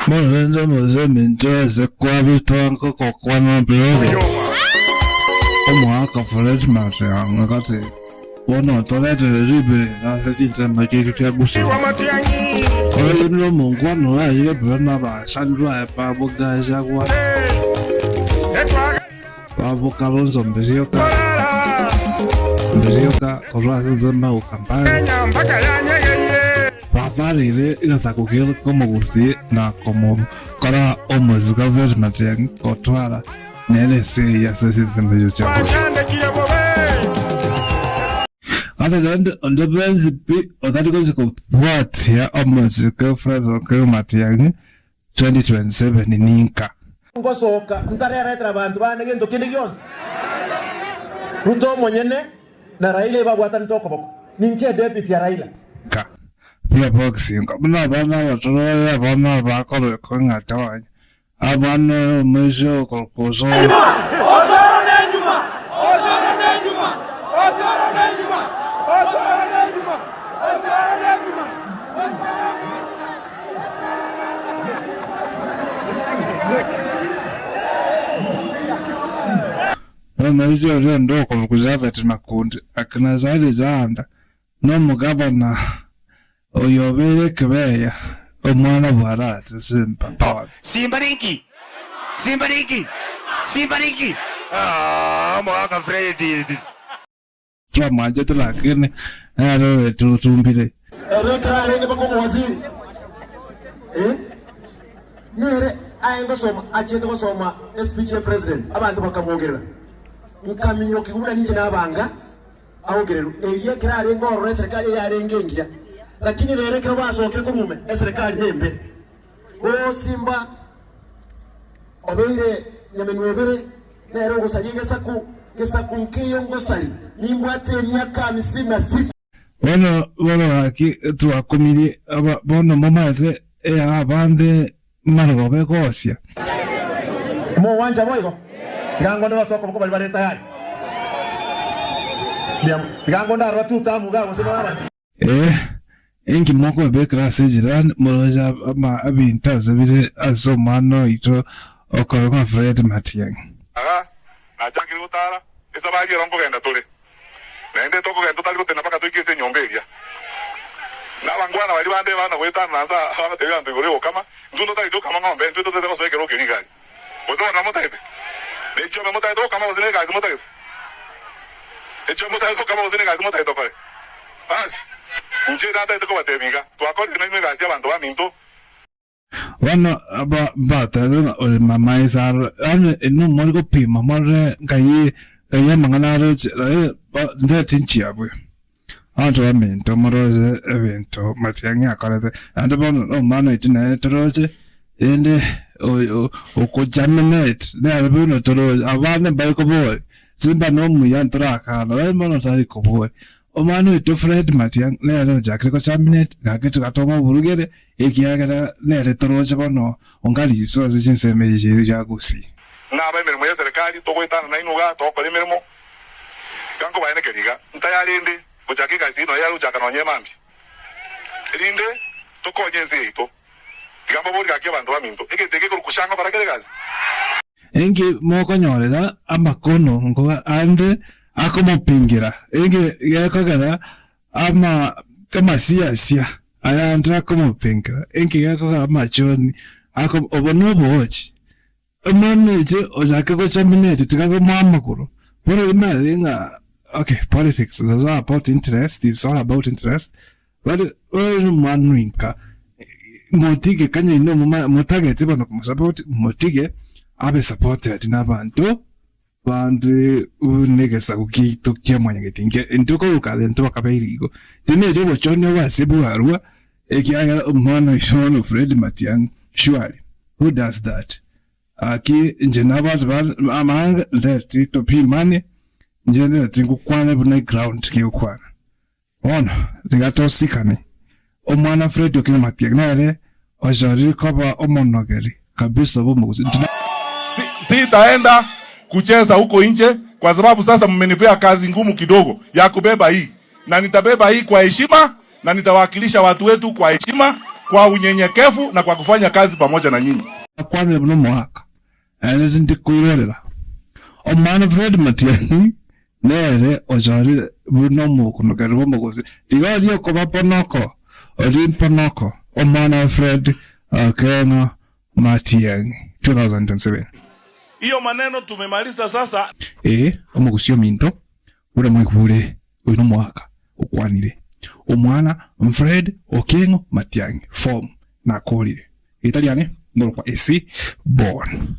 Bono rende omose ominto ase kwabisa nkogokwana mbuya Omogaka Fred Matiang'i agateba, Bono toretere riberera ase chinsemo chiaito chia Gusii. Oyo nomonkwana orarire buya nabasani baye babogaechagwa babokalonzo Mbirioka Mbirioka korwa ase ensemo ya Ukambani. Batarire egesaku ki'omogusii na komokora omosike Fred Matiang'i gotwara nere esegi ase chinsemo echio chia Gusii. Ase rende onde bwensi pi otari gochia kobwatia omosike Fred Okengo Matiang'i 2027 ninka. Ngosoka ntareretera abanto baane gento kende gionsi. Ruto omonyene na Raila ebabwatanete okoboko. Ninche edepiti ya Raila. Nka bia boxing, buna abana abatoro abana bakorokwa ng'a tonya, abana omoisia okorokwa Osoro. Omoisia oria onde okorokwa Japhet Makundi, akina Zari Jahanda, na omogabana oyo obeire ekebeya, omwana bw'Arati Simba Paul. Simba ninki? Simba ninki? Simba ninki? Ah, omogaka Fred. Twamwanchete lakini nere oretutumbire. Ere ekero arenge mpaka omowaziri, eh, nere aye ngosoma achiete gosoma espeech ya president, abanto bakamwogerera. Nkaminyokigwa buna ninche nabanga aogererwe. Erio ekero arenge ororo eserekari eye yarenge engiya, lakini rero ekero basokire korwa ime, eserekari nembe. Gosimba obeire nyamenwa ebere, nere ogosaria egesaku, gesaku nkeiyo ngosari, nimbwate emiaka hamsini na sita. Bono bono gaki twakumirie aba bono momanyete eya abande marogoba egosia. Mogwancha boigo? Tiga ngonde ase okoboko baria bare tayari. Mbuya mono. Tiga ngonde aroro tutamu igaa gose nore abasibwa. Ee, inki mokwebekera ase ejirani moroche ama ebinto ase bire ase omwana oito okorokwa Fred Matiang'i? Iga nachakire gotara, esabari ero nkogenda tore, naende tokogenda totari gotenena mpaka toike ase enyomba eria. Na abangwana baria bande bana goetanana ase aa bagatebia abanto igoro y'ogokama, Intwe ntotagete gokama ng'ombe, intwe totagete gosoa ekerogo keria igari. Gose bono namotagete? Ne chiombe motagete gokama gose negasi motagete? Echiombe motagete gokama gose negasi motagete tokore? Basi, inche natagete kobatebia iga, twakorire nainwe egasi abanto baminto. Bono aba mbatebete ng'a ore mama ase arore, yaani inwe more gopima more nkai nkai amang'ana aroche lakini ndeti nchiabwe. Abanto baminto moroche ebinto matiang'i akorete, naende bono nomwana oito nere toroche, rende oyo okogerminate nere bono toroche, abande mbari koboria, simba nomuya ntorakana, lakini bono tari koboria. Omwana oito Fred Matiang'i nere ochakire kogerminate, gaki tiga tomoburugere, ekiagera nere toroche bono onga riso ase chinsemo echi chiaito chia Gusii. Ng'a aba emeremo y'eserekari togoetana nainwe iga togokora emeremo, iga nkobaenekeria iga, ntayarende gochaka egasi eye nonya yare gochaka nonya emambia, erinde tokonye ense yaito. Tiga mbaborie gaki abanto baminto, egento eke ekorokwa sha ngokora kere egasi? Inki mokonyorera amakono nkoba ande akomopingera? Inki gekogera ama amasiasia ayande akomopingera? Inki gekogera amachoni ako obo noboochi? Omoneche ochake gochamineti tiga komoa amagoro. Bono imanyete ng'a okay politics is all about interest, it's all about interest, but bono mwanwinka motige kanya inwe moma motagete bono komosupport motige abe supported na abanto bande buna egesaku kiaito kia mwanyagetinge intwe korwa kare intwe bakabeire igo. Tineche obochoni obo ase bwarwa ekiagera omwana oito bono Fred Matiang'i surely. Who does that? Gaki inche nabwate ba amaanga nteti topimane, inche nteti ngokwane buna eground kegokwana. Bono tiga tosikane. Omwana Fred Okengo Matiang'i nere ochorire koba omonogeri kabisa bw'omogusii. Nti- Sitaenda kucheza huko nje kwa sababu sasa mmenipea kazi ngumu kidogo ya kubeba hii, na nitabeba hii kwa heshima na nitawakilisha watu wetu kwa heshima. kwa unyenyekevu na kwa kufanya kazi pamoja na nyinyi. Akwanire buna omoaka, naende tindi koirorera. Omwana Fred Matiang'i nere ochorire buna omokunokeri bw'omogosi. Tiga oria okoba ponoko, oria mponoko, omwana Fred Okengo Matiang'i 2027. Hiyo maneno tumemaliza sasa. Ee, omogusi ominto, buna mwaigure oyo nomoaka okwanire. Omwana Fred Okengo Matiang'i form nakorire. Erieta riane ngorokwa AC Born.